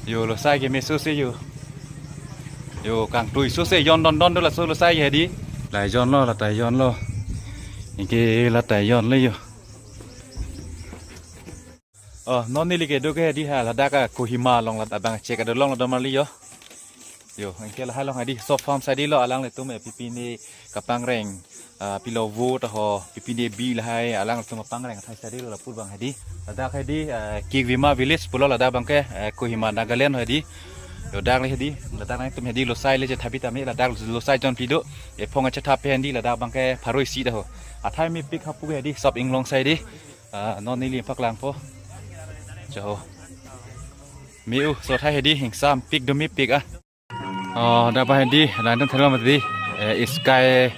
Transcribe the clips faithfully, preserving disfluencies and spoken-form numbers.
Yo, losai ke meso se yo. Yo, kangtui so se jon don don do laso losai hedi. La jon lo, la ta jon lo. Anke la ta jon le yo. Oh, non neli kedo ke hedi ha, ladak a Kohima along, ladak abang chek adolong ladak marli yo. Yo, anke lahai along hedi, sob farm side lo, alanglitum e pipine kapangreng, ah, pilo vo ta ho, pipine bi lahai, alanglitum kapangreng athai side lo lapu abang hedi. Ladak hedi, ah, Kikvima village pulo ladak abang ke, eh, Kohima Nagaland hedi. Yo, dak le hedi, ladak nangtum hedi losai le chethap tame, ladak losai jon phli do, ephong chethap hedi, ladak abang ke pharo isi ta ho. Athai mepik hapu hedi, sob inglong side. Ah, non neli paklangpo. Jo. Me-u, so athai hedi, ingsam pik do mepik ah. Oh, dak abang hedi, ladak theklong mati. Eh, Sky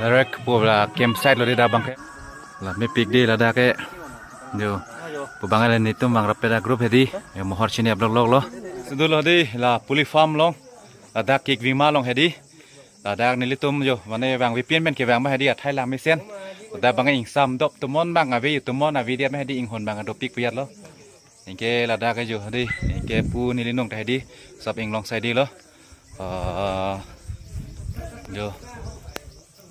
Rek pu la campsite lo di dak abang ke. La mepik di ladak ke. Jo. Pu abang le netum abang rapet a group hedi. Ya, mohor chini ablok lok lo. Sudu lo di, la Puli Farm along. Ladak Kikvima along hedi. Ladak nelitum jo, mane abang vipin pen kevang abang hedi athai lang mesen. Ladak abang ingsam dop atum non abang ave atum non ave di abang hedi inghon abang dopik piyat lo. Anke ladak ke jo hedi, anke pu neli nung ta hedi, sob inglong side lo. Ah, jo.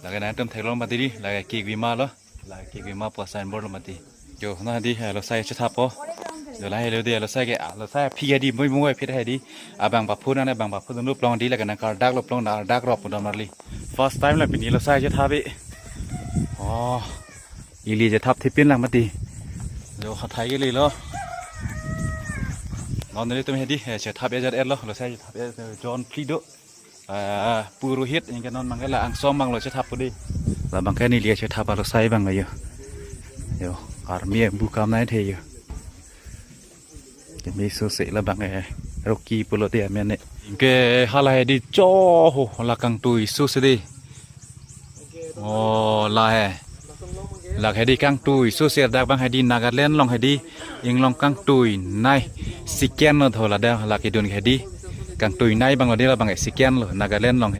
Lake nangtum theklong mati di, lake Kikvima lo. Lake Kikvima pu signboard lo mati. Jo, na hedi, eh, losai chethappo. Jo, lahai lo di, losai ke, ah, losai aphi hedi, moi moi aphi hedi. Abang paphun ane, abang paphun lo plong di, lake nang kardak lo plong, nang kardak rop udah marli. First time la pini losai chethap e. Oh, ili chethap thipin lang mati. Jo, hathai ke le lo. Non nelitum hedi, eh, chethap e jat e lo, losai chethap e, eh, jon phli do. Ah, Purohit, anke non abang ke la angsong abang lo chethap pu di. La abang ke neli chethap alosai abang yo. Yo, army bu kam nai the yo. Ke meso se la abang eh, Rocky pulo di amen ne. Anke hala hedi cho ho, la kangtui so se di. Oh, la he. La hedi kangtui so se dak abang hedi Nagaland along hedi inglong kangtui nei second lo tho ladak la kedun hedi. Kangtui nei abang lo di la abang second lo Nagaland along.